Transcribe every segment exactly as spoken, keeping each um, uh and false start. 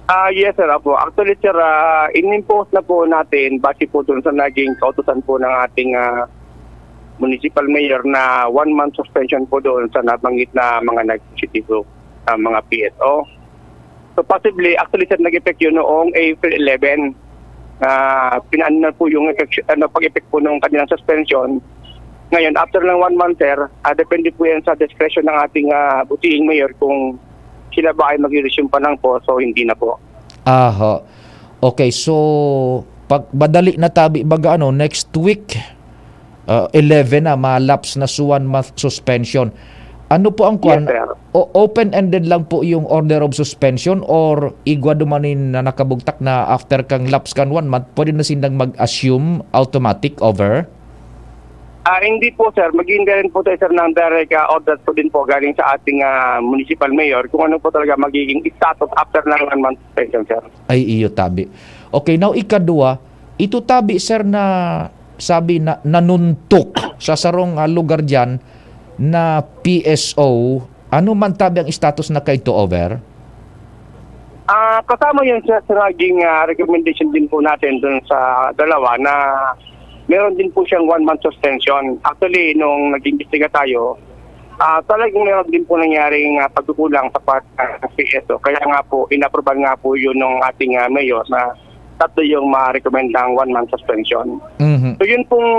Ah, yes, sir, opo. Actually, sir, ah, inimpose na po natin, base po dun sa naging kautusan po ng ating, ah, municipal mayor na one month suspension po doon sa nabanggit na mga nag-, na mga P S O. So, possibly, actually, sir, nag-effect yun noong April eleven. Ah, pinaan na po yung effect, ano, pag-effect po ng kanilang suspension. Ngayon, after ng one month, sir, ah, depende po yan sa discretion ng ating, ah, butihing mayor kung sila ba ay mag-resume pa lang po. So, hindi na po. Aha. Okay, so pag madali na tabi baga ano, next week, ah, eleven na, ma-lapse na sa one month suspension. Ano po ang kwan? Yes, sir. O, open-ended lang po yung order of suspension, or igwa dumanin na nakabugtak na after kang lapse kan one month, pwede na sindang mag-assume automatic over? Ah, hindi po, sir. Maghihintay rin po tayo, sir, ng direct, ah, order po din po galing sa ating, ah, municipal mayor kung ano po talaga magiging status after ng one month suspension, sir. Ay, iyo tabi. Okay, now ikadua, ito tabi, sir, na sabi na nanuntok sa sarong, ah, lugar diyan na P S O. Ano man tabi ang status na kaito, over? Ah, kasama yun, sir, sa naging, ah, recommendation din po natin dun sa dalawa na meron din po siyang one month suspension. Actually, nung nag-imbestiga tayo, ah, talagang meron din po nangyaring, ah, pagkukulang sa part ng P S O. Kaya nga po, inapruban nga po yun ng ating, ah, mayor na tatlo yung ma-recommend ng one month suspension. Mhm. So, yun pong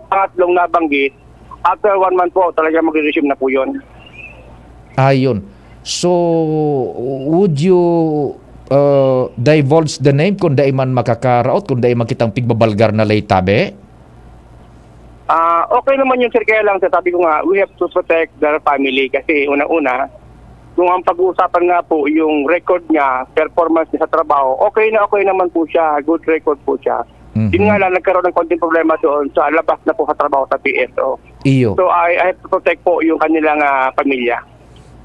pangatlong nabanggit, after one month po, talaga magre-resume na po yun. Ayun. So, would you uh, divulge the name kung dai man makakaraot, kung dai man kitang pigbabalgar na lay tabi? Ah, okay naman yun, sir. Kaya lang, sir, sabi ko nga, we have to protect their family kasi unang-una, kung ang pag-uusapan nga po, yung record niya, performance niya sa trabaho, okay na okay naman po siya, good record po siya. Mhm. Yun nga lang, nagkaroon ng konting problema doon sa labas na po sa trabaho sa P S O. Iyo. So, I, I have to protect po yung kanilang ah, pamilya.